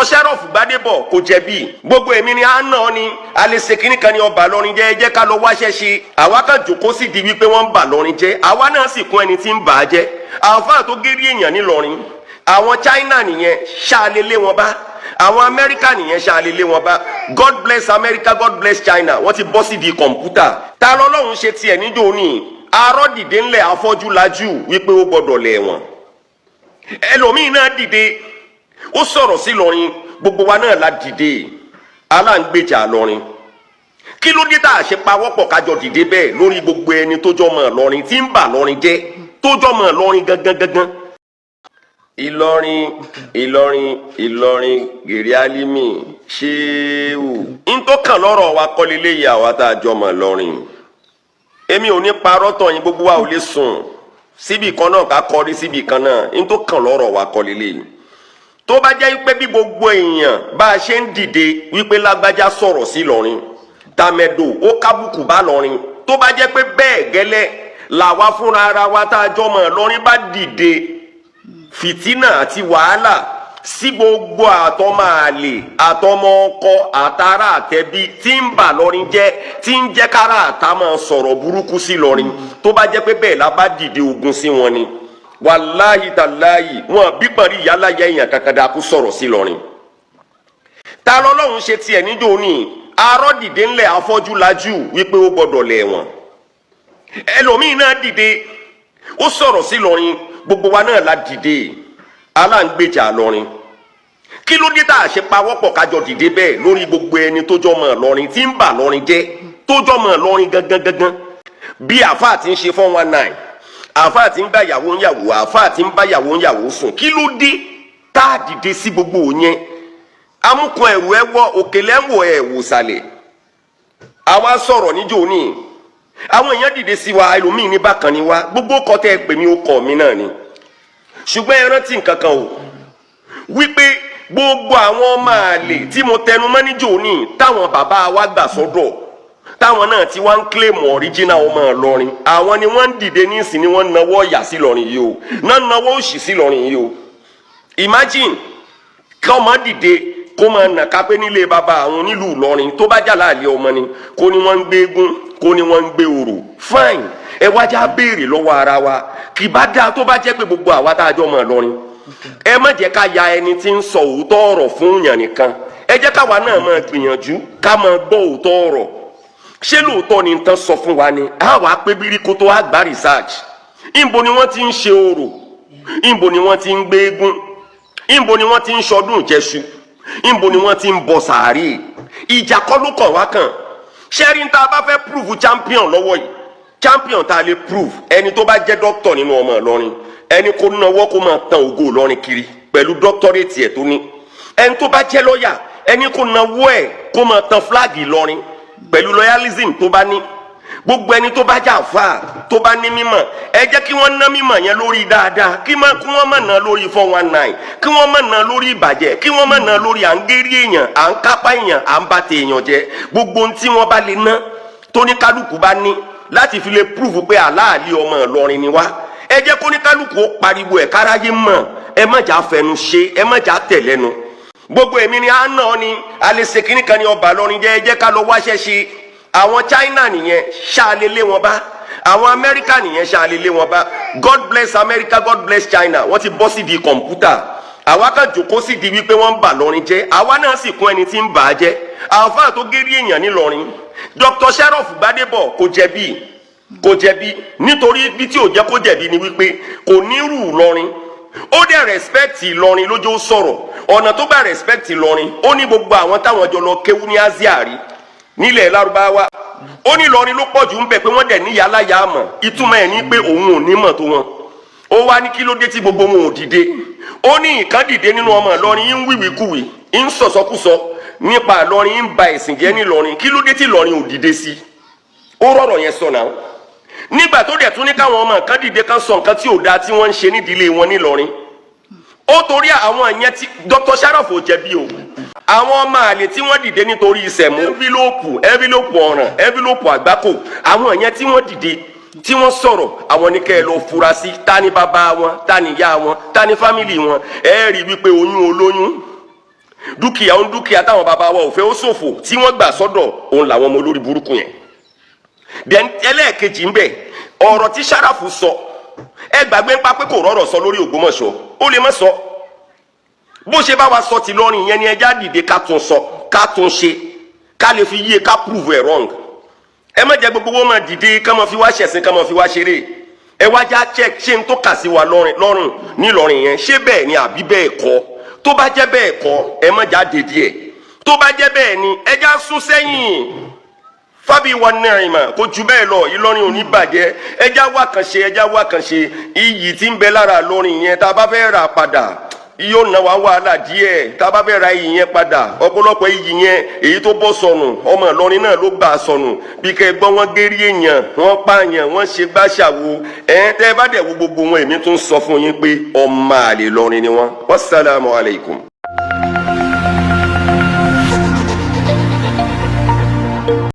Sheriff Gbadebo kò jẹ̀bi. Gbogbo èmi ni a nà ni a lè ṣe kínní kan ní ọba lọrin jẹ́. Ẹ jẹ́ ká lọ wáṣẹ́ ṣe. Àwa kan jòkó sì di wípé wọ́n ń bà lọrin jẹ́, àwa náà sì kún ẹni tí ń bà á jẹ́. Àǹfààní tó gérí èèyàn nílọrin, àwọn China nìyẹn, ṣáà wọn bá àwọn Amẹ́ríkà nìyẹn, ṣáà lé wọn bá. God bless America, God bless China. Wọ́n ti bọ́ sí di kọ̀ǹpútà. Ta lọ́lọ́run ṣe tiẹ̀ níjó ní arọ́ dìde ńlẹ̀, afọ́jú lajú wípé ó gbọ́dọ̀ lẹ̀ wọ̀n. Ẹlòmíín náà dìde, ó sọ̀rọ̀ sí lọrin. Gbogbo wa náà la dìde, aláǹgbèjà lọrin. Kí ló dé tá a ṣe pawọ́pọ̀ kájọ dìde bẹ́ẹ̀ lórí gbogbo ẹni tó jọmọ lọrin, tí ń bà lọrin jẹ́, tó jọmọ lọrin gangan gangan? Ìlọrin, Ìlọrin, Ìlọrin, gèrè Alimi ṣéwù n tó kàn lọ́rọ̀ wa kọ́lé léyìí. Àwa tá a jọmọ lọrin, èmi ò ní parọ́ tàn yín, gbogbo wa ò lè sùn síbì kan náà ká kọrí síbì kan náà. N tó kàn lọ́rọ̀ wa kọ́lé léyìí. Tó bá jẹ́ pé bí gbogbo èèyàn bá a ṣe ń dìde wípé lágbájá sọ̀rọ̀ sí lọrin, tàmẹ̀dò ó kábùkù bá lọrin, tó bá jẹ́ pé bẹ́ẹ̀ gẹ́lẹ́ làwa fúnra ara wa tá a jọmọ lọrin bá dìde fìtínà àti wàhálà sí gbogbo àtọmọ àlè, àtọmọ ọkọ, àtàrà, àtẹbí tí ń bà lọrin jẹ́, tí ń jẹ́ kára àtà máa sọ̀rọ̀ burúkú sí lọrin, tó bá jẹ́ pé bẹ́ẹ̀ la bá dìde ogun sí wọn ni, wàláhì tàláhì, wọn bí pọ̀nrí ìyálàyà èèyàn kankan dáa kó sọ̀rọ̀ sí lọrin. Ta lọ́lọ́run ṣe tiẹ̀ níjó ní arọ́ dìde ńlẹ̀, afọ́jú lajú wípé ó gbọ́dọ̀ lẹ̀ wọ̀n. Ẹlòmíín náà dìde, ó sọ̀rọ̀ sí lọrin. Gbogbo wa náà la dìde, aláǹgbèjà lọrin. Kí ló dé tá a ṣe pawọ́pọ̀ kájọ dìde bẹ́ẹ̀ lórí gbogbo ẹni tó jọmọ lọrin, tí ń bà lọrin jẹ́, tó jọmọ lọrin gangan gangan? Bí àáfàá ti ń ṣe 419, àáfàá ti ń bá yàwó ń yàwó, àáfàá ti ń bá yàwó ń yàwó sùn, kí ló dé tá a dìde sí gbogbo yẹn? Amúkan ẹ̀rù ẹ wọ òkèlè ń wò ẹ̀ wò sàlẹ̀. Àwa sọ̀rọ̀ níjó ní àwọn èèyàn dìde sí wa. Ẹlòmíín ní bákan ni wa. Gbogbo kọ́ tẹ́ ẹ pè mí, ó kọ́ mi náà ni. Ṣùgbọ́n ẹ rántí nǹkan kan o, wípé gbogbo àwọn ọmọ àlè tí mo tẹnu mọ́ níjó ní táwọn bàbá wa gbà sọ́dọ̀, táwọn náà tí wọ́n ń claim original ọmọ Ìlọrin, àwọn ni wọ́n ń dìde nísìn ni wọ́n ń nawọ́ yà sí Ìlọrin yìí o, náà nawọ́ òṣì sí Ìlọrin yìí o. Imagine kí ọmọ dìde kó máa nà ká pé nílé bàbá àwọn nílùú Ìlọrin, tó bá jà láàlẹ́ ọmọ ni, kó ní wọ́n ń gbé eégún, kó ní wọ́n ń gbé orò. Fine, ẹ wá já béèrè lọ́wọ́ ara wa. Kì bá dáa tó bá jẹ́ pé gbogbo àwa tá a jọ mọ̀ Ìlọrin, ẹ má jẹ́ ká ya ẹni tí ń sọ òótọ́ ọ̀rọ̀ fún yàn nìkan. Ẹ jẹ́ káwa náà máa gbìyànjú ká máa gbọ́ òótọ́ ọ̀rọ̀. Ṣé lóòótọ́ ni tán sọ fún wa ni? A wàá pé bírí kó tó wá gba research. Ìbo ni wọ́n ti ń ṣe orò? Ìbo ni wọ́n ti ń gbé eégún? Ìbo ni wọ́n ti ń ṣọdún ìjẹṣu? Ìbo ni wọ́n ti ń bọ sàárè? Ìjà kọ́ ló kàn wá kàn. Ṣẹ́rí tá a bá fẹ́ prove champion lọ́wọ́ yìí, champion tá a lè prove, ẹni tó bá jẹ́ doctor nínú ọmọ Ìlọrin, ẹni kó náwó kó máa tan ògo Ìlọrin kiri pẹ̀lú doctorate ẹ̀ tó ní. Ẹni tó bá jẹ́ lọ́ọ̀yà, ẹni kó náwó ẹ̀ kó máa tan flag Ìlọrin pẹ̀lú loyalism tó bá ní. Gbogbo ẹni tó bá jà fà, tó bá ní mímọ̀, ẹ jẹ́ kí wọ́n ná mímọ̀ yẹn lórí dáadáa, kí wọ́n má ná lórí 419, kí wọ́n má ná lórí ìbàjẹ́, kí wọ́n má ná lórí à ń gérí èèyàn, à ń kápá èèyàn, à ń bá ti èèyàn jẹ́. Gbogbo ohun tí wọ́n bá lè ná, tó ní kálukú bá ní láti fi lè prove pé àláàlí ọmọ Ìlọrin ni wá, ẹ jẹ́ kó ní kálukú ó pariwo ẹ̀ káráyé mọ̀. Ẹ má jà fẹnu ṣe, ẹ má jà tẹ̀lẹ́nu. Gbogbo èmi ni a nà ni a lè ṣe kínní kan ní ọba lọrin jẹ́. Ẹ jẹ́ ká lọ wáṣẹ́ ṣe. Àwọn China nìyẹn, ṣáà lè lé wọn bá. Àwọn Amẹ́ríkà nìyẹn, ṣáà lè lé wọn bá. God bless America, God bless China. Wọ́n ti bọ́ sí di kọ̀ǹpútà. Àwa kan jòkó sí di wípé wọ́n ń bà lọrin jẹ́, àwa náà sì kún ẹni tí ń bà á jẹ́. Àáfàá tó gérí èèyàn nílọrin, Dr. Sheriff Gbadebo, kò jẹ̀bi, kò jẹ̀bi. Nítorí bí tí ò jẹ́ kó jẹ̀bi ni wípé kò ní rù lọrin, ó dẹ̀ respect Ìlọrin lójó sọ̀rọ̀. Ọ̀nà tó bá respect Ìlọrin, ó ní gbogbo àwọn táwọn jọ lọ kéwú ní Asia rí nílẹ̀ Lárúbáwá, ó ní Ìlọrin ló pọ̀ jù ń bẹ̀, pé wọ́n dẹ̀ ní yàrá mọ̀. Ìtumọ̀ ẹ̀ ní pé òun ò ní mọ̀ tó wọn. Ó wá ní kí ló dé tí gbogbo wọn ò dìde? Ó ní ìkan dìde nínú ọmọ Ìlọrin, ń wíwíkúwì, ń sọ̀sọ́kùsọ nípa Ìlọrin, ń ba ẹ̀sìn jẹ́ nílọrin. Kí ló dé tí Ìlọrin ò dìde sí? Ó rọ̀rọ̀ yẹn sọ náà. Nígbà tó dẹ̀ tún ní káwọn ọmọ kan dìde kan sọ nǹkan tí ò dáa tí wọ́n ń ṣe nídìílé wọn nílọrin, ó torí àwọn ìyẹn tí Dr. Sharaf ò jẹ̀bi o. Àwọn ọmọ àlè tí wọ́n dìde nítorí ìsẹ̀mú, envelope, envelope ọ̀ràn, envelope àgbákò, àwọn ìyẹn tí wọ́n dìde tí wọ́n sọ̀rọ̀, àwọn ní kẹ́ ẹ lọ fura sí ta ni bàbá wọn, ta ni ìyá wọn, ta ni family wọn. Ẹ rí wípé oyún olóyún Dúkìá ń dúkìá táwọn bàbá wa ò fẹ́ ó ṣòfò tí wọ́n gbà sọ́dọ̀ òun làwọn ọmọ olórí burúkú yẹn. Then ẹlẹ́ẹ̀kejì ń bẹ, ọ̀rọ̀ tí Sàràfù sọ, ẹ gbàgbé ń pa pé kò rọ̀rọ̀ sọ lórí Ògbómọ̀ṣọ́. Ó lè má sọ bó ṣe bá wa sọ ti lọ́rin yẹn ni. Ẹja dìde, ká tún sọ, ká tún ṣe, ká lè fi yé, ká prove ẹ̀ wrong. Ẹ má jẹ́ gbogbo wọn máa dìde ká máa fi wá ṣẹ̀sìn, ká máa fi wá ṣeré. Ẹ wá já check ṣé n tó kà sí wa lọ́rùn nílọrin yẹn, ṣé bẹ́ẹ̀ ni àbí bẹ́ẹ̀ kọ́? Tó bá jẹ́ bẹ́ẹ̀ kọ́, ẹ má já dé díẹ̀. Tó bá jẹ́ bẹ́ẹ̀ ni, ẹ já sún sẹ́yìn. Fábí wa nẹ́ẹ̀mà kò ju bẹ́ẹ̀ lọ. Ìlọrin ò ní bàjẹ́. Ẹja wá kan ṣe, ẹja wá kan ṣe. Iyì tí ń bẹ lára Ìlọrin yẹn, tá a bá fẹ́ rà padà, yóò ná wa wàhálà díẹ̀. Tá a bá fẹ́ ra iyì yẹn padà, ọ̀pọ̀lọpọ̀ iyì yẹn, èyí tó bọ́ sọnù, ọmọ Ìlọrin náà ló gbà sọnù. Bí kẹ́ ẹ gbọ́, wọ́n gérí èèyàn, wọ́n pààyàn, wọ́n ṣe gbàṣàwò. Ẹ̀ tẹ́ ẹ bá dẹ̀ wo gbogbo wọn, èmi tún sọ fún yín pé ọmọ àlè Ìlọrin ni wọ́n. Wassalamu alaikum.